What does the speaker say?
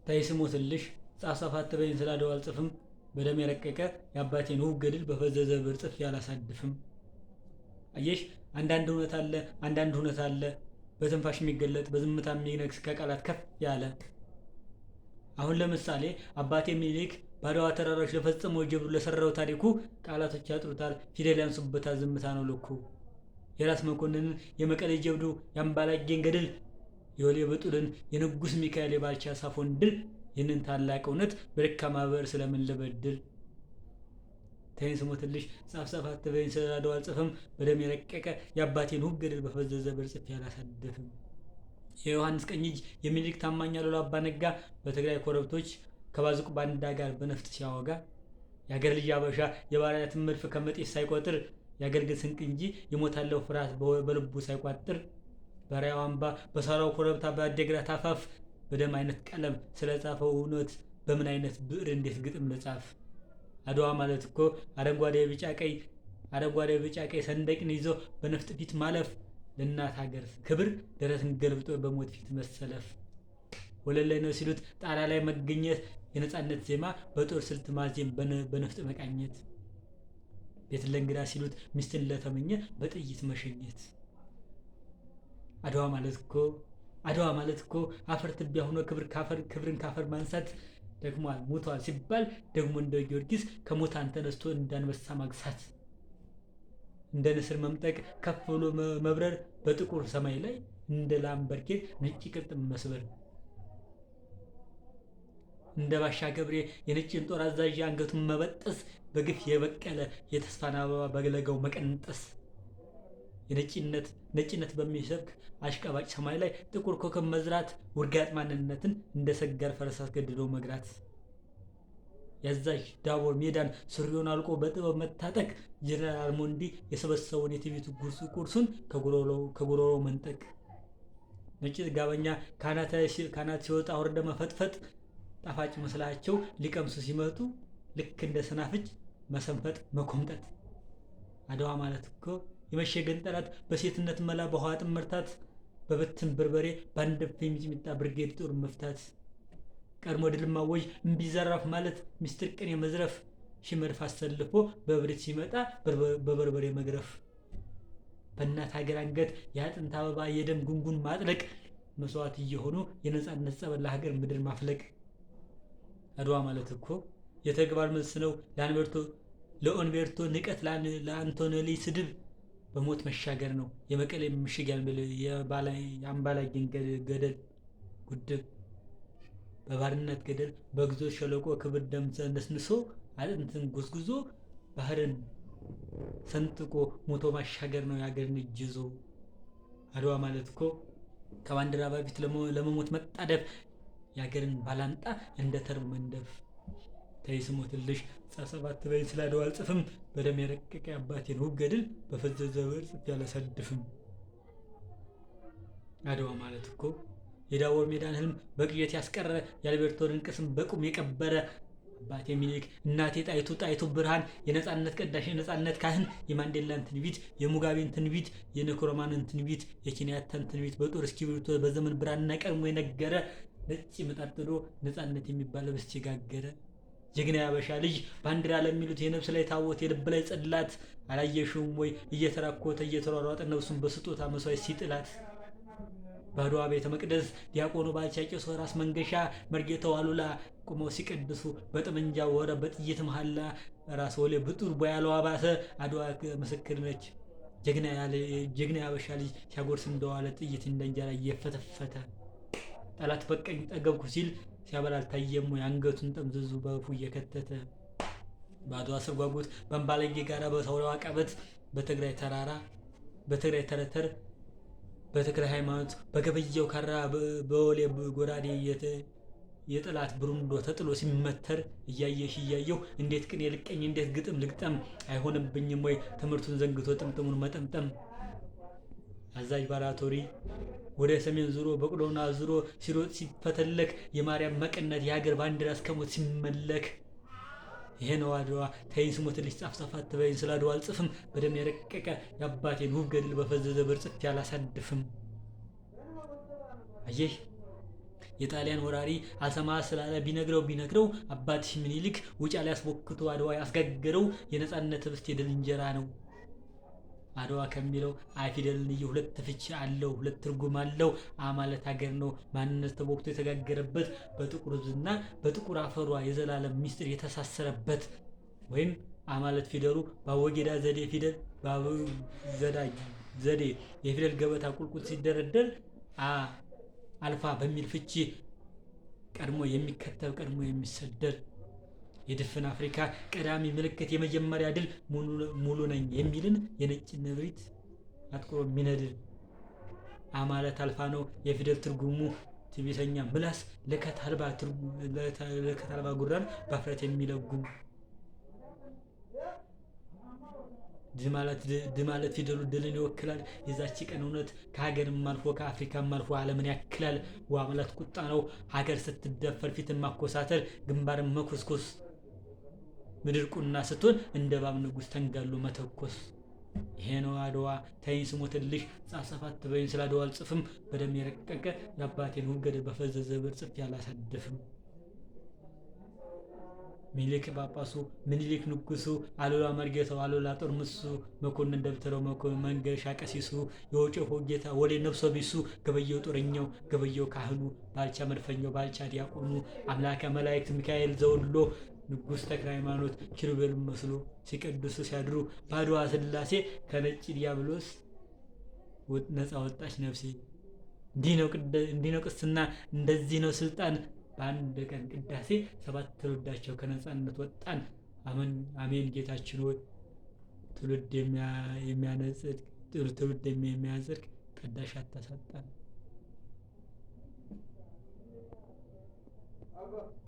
ተይ ስሞትልሽ፣ ጻፍ ጻፍ አትበይኝ፣ ስለ አድዋ አልጽፍም። በደም የረቀቀ የአባቴን ውብ ገድል በፈዘዘ ብዕር ጽፌ አላሳድፍም። አየሽ፣ አንዳንድ እውነት አለ፣ አንዳንድ እውነት አለ፣ በትንፋሽ የሚገለጥ፣ በዝምታ የሚነግስ፣ ከቃላት ከፍ ያለ። አሁን ለምሳሌ አባቴ ሚኒሊክ በአድዋ ተራራዎች ለፈጸመው ጀብዱ፣ ለሰራው ታሪኩ ቃላቶች ያጥሩታል፣ ፊደል ያንሱበታል፣ ዝምታ ነው ልኩ። የራስ መኮንንን የመቀሌ ጀብዱ፣ የአምባላጌን ገድል፣ የወሌ ብጡልን፣ የንጉስ ሚካኤል የባልቻ ሳፎን ድል፣ ይህንን ታላቅ እውነት በደካማ ብዕር ስለምን ልበድል? ተይኝ ስሞትልሽ፣ ጻፍ ጻፍ አትበይኝ፣ ስለ አድዋ አልጽፍም። በደም የረቀቀ የአባቴን ውብ ገድል በፈዘዘ ብዕር ጽፌ አላሳድፍም። የዮሐንስ ቀኝ እጅ፣ የሚኒሊክ ታማኝ አሉላ አባ ነጋ በትግራይ ኮረብቶች ከባዙቅ ባንዳ ጋር በነፍጥ ሲያወጋ፣ የአገር ልጅ አበሻ የባርነትን መድፍ ከመጤፍ ሳይቆጥር፣ የአገር ስንቅ እንጂ የሞታለው ፍርሃት በልቡ ሳይቋጥር፣ በራያው አምባ፣ በሳራው ኮረብታ፣ በአዴግራት አፋፍ በደም አይነት ቀለም ስለጻፈው እውነት በምን አይነት ብዕር እንዴት ግጥም ልጻፍ? አድዋ ማለት እኮ አረንጓዴ ቢጫ ቀይ፣ አረንጓዴ ቢጫ ቀይ ሰንደቅን ይዞ በነፍጥ ፊት ማለፍ፣ ለእናት ሀገር ክብር ደረትን ገልብጦ በሞት ፊት መሰለፍ፣ ወለል ላይ ነው ሲሉት ጣራ ላይ መገኘት፣ የነፃነት ዜማ በጦር ስልት ማዜም፣ በነፍጥ መቃኘት፣ ቤት ለእንግዳ ሲሉት ሚስትን ለተመኘ በጥይት መሸኘት። አድዋ ማለት እኮ፣ አድዋ ማለት እኮ አፈር ትቢያ ሆኖ ክብር ካፈር ክብርን ካፈር ማንሳት፣ ደክሟል ሞቷል ሲባል ደግሞ እንደ ጊዮርጊስ ከሙታን ተነስቶ እንዳንበሳ ማግሳት፣ እንደ ንስር መምጠቅ፣ ከፍ ብሎ መብረር፣ በጥቁር ሰማይ ላይ እንደ ላምበርጌን ነጭ ቅልጥም መስበር፣ እንደ ባሻ ገብሬ የነጭን ጦር አዛዥ አንገቱን መበጠስ፣ በግፍ የበቀለ የተስፋን አበባ በለጋው መቀንጠስ፣ የነጭነት ነጭነት በሚሰብክ አሽቃባጭ ሰማይ ላይ ጥቁር ኮከብ መዝራት፣ ውርጋጥ ማንነትን እንደ ሰጋር ፈረስ አስገድዶ መግራት፣ የአዛዥ ዳቦር ሜዳን ሱሪውን አልቆ በጥበብ መታጠቅ፣ ጀነራል ሞንዲ የሰበሰበውን የትዕቢቱ ቁርሱን ከጉሮሮ መንጠቅ፣ ነጭ ጋበኛ ካናት ሲወጣ ወርደ መፈጥፈጥ፣ ጣፋጭ መስላቸው ሊቀምሱ ሲመጡ ልክ እንደ ሰናፍጭ መሰንፈጥ መኮምጠጥ። አድዋ ማለት እኮ የመሸገን ጠላት በሴትነት መላ በውሃ ጥም መርታት፣ በብትን በርበሬ በአንድ ሚጥሚጣ ብርጌድ ጦር መፍታት፣ ቀድሞ ድል ማወጅ፣ እምቢ ዘራፍ ማለት፣ ሚስጥር ቅኔ መዝረፍ፣ ሺህ አሰልፎ በብሪት ሲመጣ በበርበሬ መግረፍ፣ በእናት ሀገር አንገት የአጥንት አበባ የደም ጉንጉን ማጥለቅ፣ መስዋዕት እየሆኑ የነፃነት ጸበል ለሀገር ምድር ማፍለቅ። አድዋ ማለት እኮ የተግባር መልስ ነው ለአንበርቶ ለኦንቤርቶ ንቀት፣ ለአንቶኔሊ ስድብ በሞት መሻገር ነው የመቀሌ ምሽግ የአምባላጌን ገደል ጉድብ። በባርነት ገደል በግዞት ሸለቆ ክብር ደም ነስንሶ፣ አጥንትን ጉዝጉዞ፣ ባህርን ሰንጥቆ ሞቶ ማሻገር ነው የሀገርን እጅ ይዞ። አድዋ ማለት እኮ ከባንዲራ በፊት ለመሞት መጣደፍ፣ የሀገርን ባላንጣ እንደ ተርብ መንደፍ። ተይ ስሞትልሽ፣ ጻፍ ጻፍ አትበይኝ፣ ስለ አድዋ አልጽፍም። በደም የረቀቀ የአባቴን ውብ ገድል በፈዘዘ ብዕር ጽፌ አላሳድፍም። አድዋ ማለት እኮ የዳቦር ሜዳን ህልም በቅዠት ያስቀረ፣ የአልቤርቶንን ቅስም በቁም የቀበረ፣ አባቴ ሚኒሊክ እናቴ ጣይቱ፣ ጣይቱ ብርሃን፣ የነፃነት ቀዳሽ፣ የነፃነት ካህን፣ የማንዴላን ትንቢት፣ የሙጋቤን ትንቢት፣ የንክሮማንን ትንቢት፣ የኬንያታን ትንቢት በጦር እስክሪብቶ በዘመን ብራና ቀድሞ የነገረ፣ ነጭ ምጣድ ጥዶ ነፃነት የሚባል ህብስት የጋገረ ጀግና ያበሻ ልጅ፣ ባንዲራ ለሚሉት የነፍስ ላይ ታቦት የልብ ላይ ጽላት አላየሽውም ወይ እየተራኮተ እየተሯሯጠ ነፍሱን በስጦታ መስዋዕት ሲጥላት? በአድዋ ቤተ መቅደስ ዲያቆኑ ባልቻ፣ ቄሱ ራስ መንገሻ፣ መርጌታው አሉላ ቆመው ሲቀድሱ በጠመንጃ ወረ በጥይት መሐላ ራስ ወሌ ብጡል ቦያለው አባተ አድዋ ምስክር ነች። ጀግና ያበሻ ልጅ ሲያጎርስ እንደዋለ ጥይት እንደ እንጀራ እየፈተፈተ፣ ጠላት በቀኝ ጠገብኩ ሲል ሲያበላ አልታየም ወይ አንገቱን ጠምዝዞ በአፉ እየከተተ? በአድዋ ስርጓጉት፣ በአምባላጌ ጋራ፣ በሳውላው አቀበት፣ በትግራይ ተራራ፣ በትግራይ ተረተር፣ በትግራይ ሃይማኖት፣ በገበየው ካራ፣ በወሌ ጎራዴ የጠላት ብሩንዶ ተጥሎ ሲመተር እያየሽ እያየሁ እንዴት ቅኔ ልቀኝ? እንዴት ግጥም ልግጠም? አይሆንብኝም ወይ ትምህርቱን ዘንግቶ ጥምጥሙን መጠምጠም? አዛዥ ባራቶሪ ወደ ሰሜን ዙሮ በቅሎውን አዙሮ ሲሮጥ ሲፈተለክ፣ የማርያም መቀነት የሀገር ባንዲራ እስከ ሞት ሲመለክ፣ ይሄ ነው አድዋ። ተይኝ ስሞትልሽ፣ ጻፍ ጻፍ አትበይኝ፣ ስለ አድዋ አልጽፍም። በደም የረቀቀ የአባቴን ውብ ገድል በፈዘዘ ብዕር ጽፌ አላሳድፍም። አየሽ፣ የጣሊያን ወራሪ አልሰማ ስላለ ቢነግረው ቢነግረው አባትሽ ምኒልክ ውጫሌ አስቦክቶ አድዋ ያስጋገረው የነጻነት ህብስት የድል እንጀራ ነው። አድዋ ከሚለው አ ፊደልን ሁለት ፍቺ አለው፣ ሁለት ትርጉም አለው። አ ማለት ሀገር ነው፣ ማንነት ተቦክቶ የተጋገረበት በጥቁር ሕዝብና በጥቁር አፈሯ የዘላለም ሚስጥር የተሳሰረበት፣ ወይም አ ማለት ፊደሉ በአቦጊዳ ዘዴ ፊደል በአቦዘዳ ዘዴ የፊደል ገበታ ቁልቁል ሲደረደር አ አልፋ በሚል ፍቺ ቀድሞ የሚከተብ ቀድሞ የሚሰደር የድፍን አፍሪካ ቀዳሚ ምልክት የመጀመሪያ ድል ሙሉ ነኝ የሚልን የነጭ ንብሪት አጥቁሮ የሚነድል። አ ማለት አልፋ ነው የፊደል ትርጉሙ ትዕቢተኛ ምላስ ለከት አልባ ጉራን በአፍረት የሚለጉም። ድ ማለት ፊደሉ ድልን ይወክላል። የዛች ቀን እውነት ከሀገርም አልፎ ከአፍሪካም አልፎ ዓለምን ያክላል። ዋ ማለት ቁጣ ነው። ሀገር ስትደፈር ፊትን ማኮሳተር፣ ግንባርን መኮስኮስ፣ ምድር ቁና ስትሆን እንደ እባብ ንጉሥ ተንጋሎ መተኮስ። ይሄ ነው አድዋ። ተይኝ ስሞትልሽ ጻፍ አትበይኝ፣ ስለ አድዋ አልጽፍም። በደም የረቀቀ የአባቴን ውብ ገድል በፈዘዘ ብዕር ጽፌ አላሳድፍም። ሚኒሊክ ጳጳሱ፣ ምኒልክ ንጉሱ፣ አሉላ መርጌታው፣ አሉላ ጦር ምሱ፣ መኮንን ደብተራው፣ መንገሻ ቀሲሱ፣ የወጨፎ ጌታ ወሌ ነፍሶ ቢሱ፣ ገበየው ጦረኛው፣ ገበየው ካህኑ፣ ባልቻ መድፈኛው፣ ባልቻ ዲያቆኑ፣ አምላከ መላእክት ሚካኤል ዘወሎ፣ ንጉሥ ተክለ ሃይማኖት ኪሩቤል መስሎ ሲቀድሱ ሲያድሩ በአድዋ ስላሴ ከነጭ ዲያብሎስ ነፃ ወጣች ነፍሴ። እንዲህ ነው ቅስና፣ እንደዚህ ነው ስልጣን። በአንድ ቀን ቅዳሴ ሰባት ትውልዳቸው ከነፃነት ወጣን። አሜን ጌታችን ሆይ ትውልድ ትውልድ የሚያጸድቅ ቀዳሽ አታሳጣን።